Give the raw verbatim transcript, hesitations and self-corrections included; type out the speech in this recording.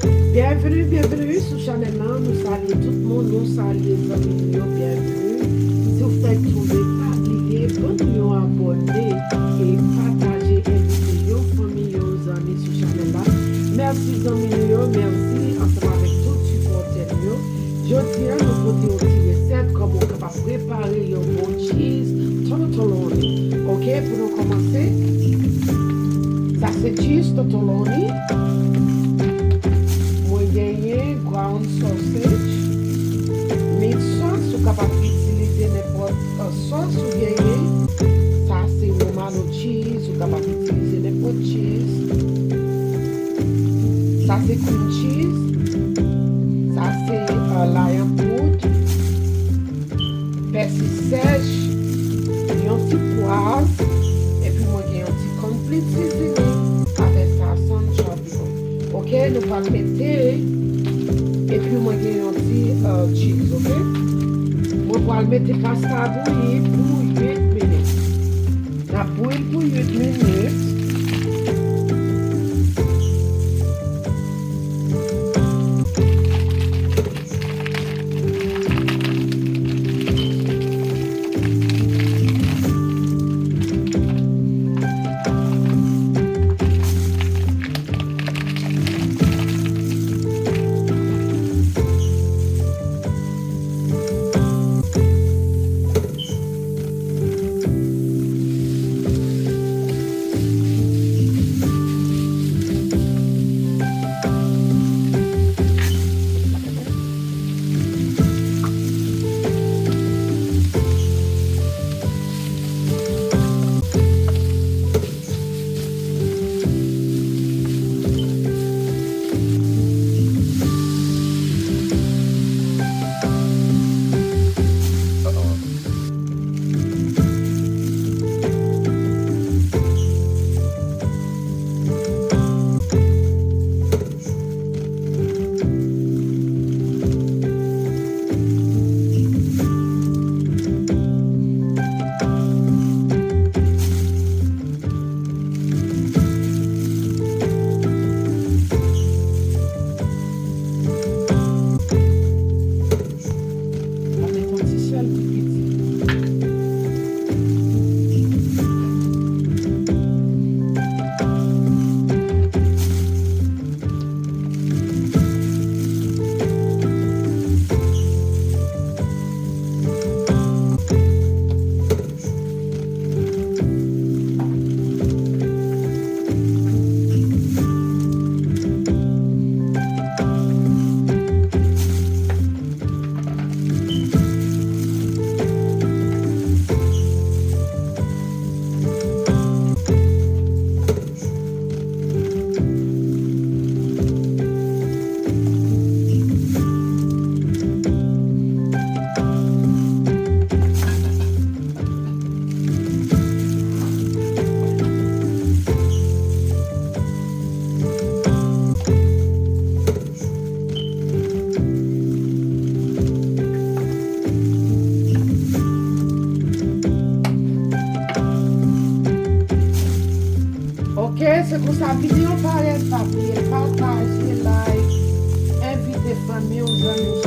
Byenveni, byenveni sou chanèl lan. Nou salye tout moun, nou salye zanmi nou yo, byenveni. Si w fèk tonbe, pa bliye ban nou yon abòne e pataje, envite yon fanmi, yon zanmi sou chanèl la. Mèsi zanmi nou yo, mèsi ansanm avèk tout sipòtè nou yo. Jodi a, nou pote yon ti resèt kòman w kapab prepare yon bon cheese tortelloni. Oke, pou nou kòmanse, sa se cheese tortelloni. Mwen genyen ground sausage, meat sauce, ou kapab itilize nenpòt, uh, sòs ou genyen. Sa se Romano cheese, ou kapab itilize nenpòt cheese. Sa se cream cheese. Sa se, uh, lay an poud. Pèsi sèch, yon ti pwav, epi mwen gen yon ti cornflakes seasoning avèk sa san champignon. Oke, nou pral mete, epi mwen gen yon ti, uh, cheese, oke? Mwen pral mete pasta bouyi pou uit minit. N ap bouyi l pou uit minit. Mwen met yon ti sèl tou piti. Oke, se konsa videyo parèt. Pa bliye pataje, like, envite fanmi w, zanmi w